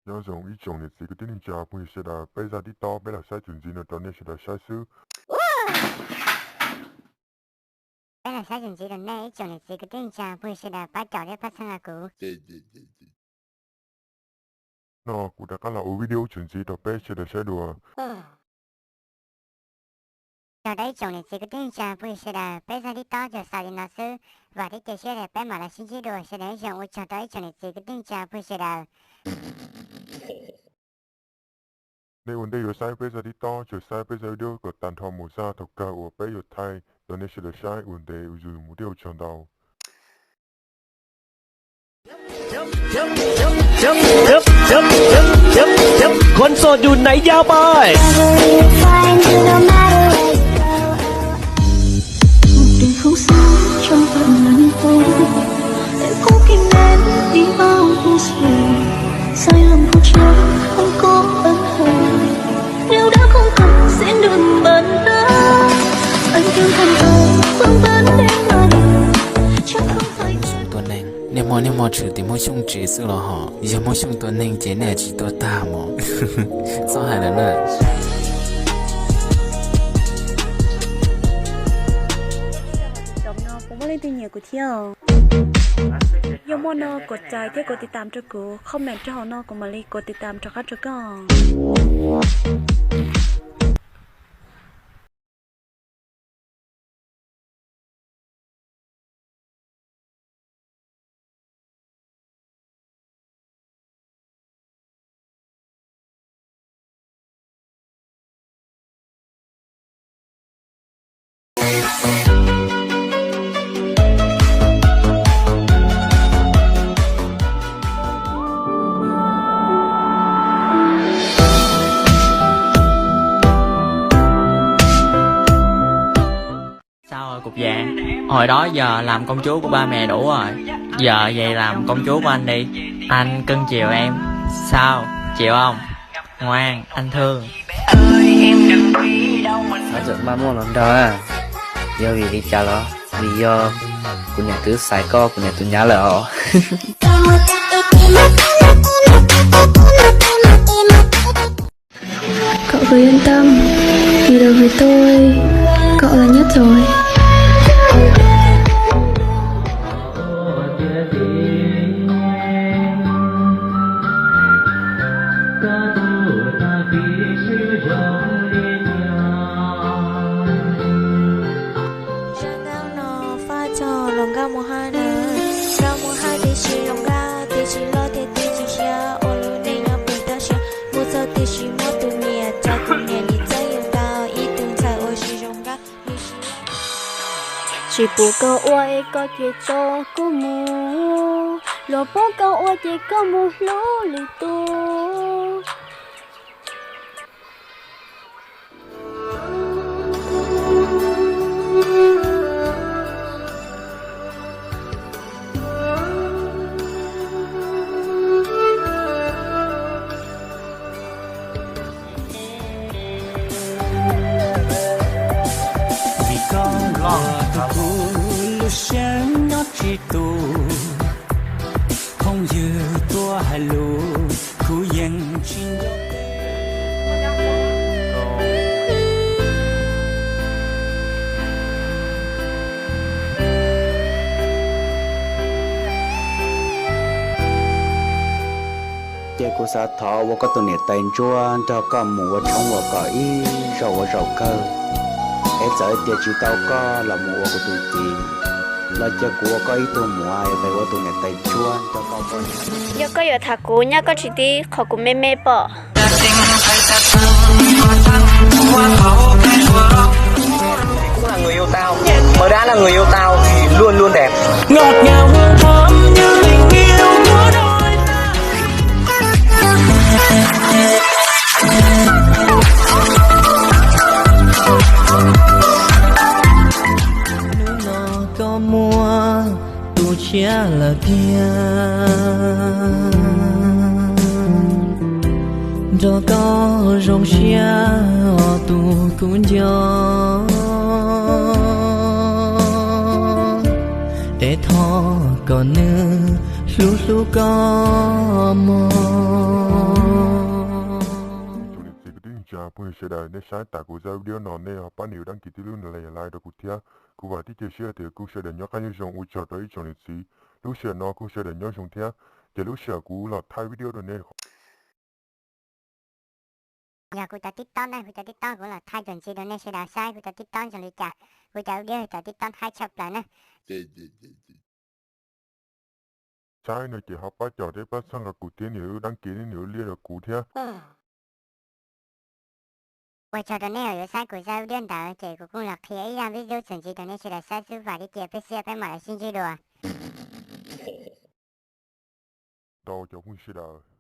Nyob zoo ib tsoom niam txiv kwv tij neej tsa phooj ywg sawv daws, peb zaj TikTok peb los saib txuas ntxiv no rau nej sawv daws saib xwb. Peb los saib txuas ntxiv rau nej ib tsoom niam txiv kwv tij neej tsa phooj ywg sawv daws pab caum thiab pab txhawb nqa kuv. No kuv rov qab los ua video txuas ntxiv rau peb sawv daws saib dua. Tsaug rau ib tsoom niam txiv kwv tij neej tsa phooj ywg sawv daws, peb zaj TikTok tsuas xaus li no xwb. Vam thiab cia siab tias peb mam los sib ntsib dua, sawv daws nyob zoo, ua tsaug rau ib tsoom niam txiv kwv tij neej tsa phooj ywg sawv daws. Nej ua ntej yuav saib peb zaj TikTok, tsuas saib peb zaj video kom tag nrho mus txog thaum kawg uas peb yuav thaij rau nej sawv daws saib. Ua ntej ua zus mus thiab ua tsaug ntau. Khuv xim dub nees yaj pais. Hmoob Xyooj tua neeg, niaj hmo niaj hmo tshwm tim Hmoob Xyooj tsev xwb los hos? Yog Hmoob Xyooj tua neeg ces nej tsis tuag tag mog. Txhob hais lawm na. Puas muaj leej twg nyiam kuv thiab? Yog muaj no kuv txais thiab kuv tiv tam rau kuv, comment rau hauv no kuv mam li kuv tiv tam rov qab rau koj. Sao rồi cục vàng? Hồi đó giờ làm công chúa của ba mẹ đủ rồi. Giờ về làm công chúa của anh đi. Anh cưng chiều em. Sao? Chịu không? Ngoan, anh thương. Xav txawm maj muaj los nrog, yog vim li cas los? Vim yog kuv niam twb xaiv koj kuv niam tus nyab lawm os. Cậu cứ yên tâm, vì được với tôi, cậu là nhất rồi. Zaj dab no faj txog hluas nkauj mus hais na, nkauj mus hais twb tsis zoo nkauj, twb tsis loj thiab twb tsis siab, ua lub neej nyob pem toj siab, mus txog twb tsis muaj tus nyiam, txog tus nyiam nim txawj yus tau ib tug ntxhais uas tsis zoo nkauj. Tsis pub koj ua es koj cia tso kuv mus, luag pub koj ua ces koj mus hlub lwm tus. Vim koj ua rau kuv lub siab nyob tsis tus, phooj ywg tuaj hais lus kuv yeej tsis nco. Ces kuv xav thov ua koj tus niam tais ntsuab nrog koj mus ua tshoob ua kos ib zaug ua zaum kawg, es txawm tias tsis tau koj los mus ua kuv tus txiv, los cia kuv ua koj ib tug muam es ua tus niam tais ntsuab nrog koj. Yog koj yuav tham kuv, nyaj koj tsis tib qhov kuv me me pom. Cũng là người yêu tao. Mờ đá là người yêu tao thì luôn luôn đẹp. Ngọt ngào hương thơm như tình yêu của đôi ta. Hnub no koj muaj tus tshiab lawm tiag, nrog koj zoo siab os tus kuv nco, es thov kom nws hlub hlub koj mog. phooj ywg sawv daws, nej saib tas kuv zaj video no nej ho pab nias lub đăng ký thiab lub like rau kuv thiab. Kuv vam thiab cia siab tias kuv sawv daws nyob qab nyob zoo. Ua tsaug rau ib tsoom niam txiv, lub sij hawm no kuv sawv daws nyob zoo thiab, ces lub sij hawm kuv los thaij video rau nej. Yog kuv cov TikTok ntag, kuv cov TikTok kuv los thaij txuas ntxiv rau nej sawv daws saib kuv cov TikTok zoo li cas, kuv cov video cov TikTok haib tshaj plaws na. Saib no ces ho pab caum thiab pab txhawb nqa kuv thiab nias lub đăng ký thiab nias lub like rau kuv thiab. Ua tsaug rau nej uas yuav saib kuv zaj video ntawd, ces kuv kuj los qhia ib zaj video txuas ntxiv rau nej sawv daws saib xwb, vam thiab cia peb sib peb mam li sib ntsib dua. Tau cov phooj ywg sawv daws.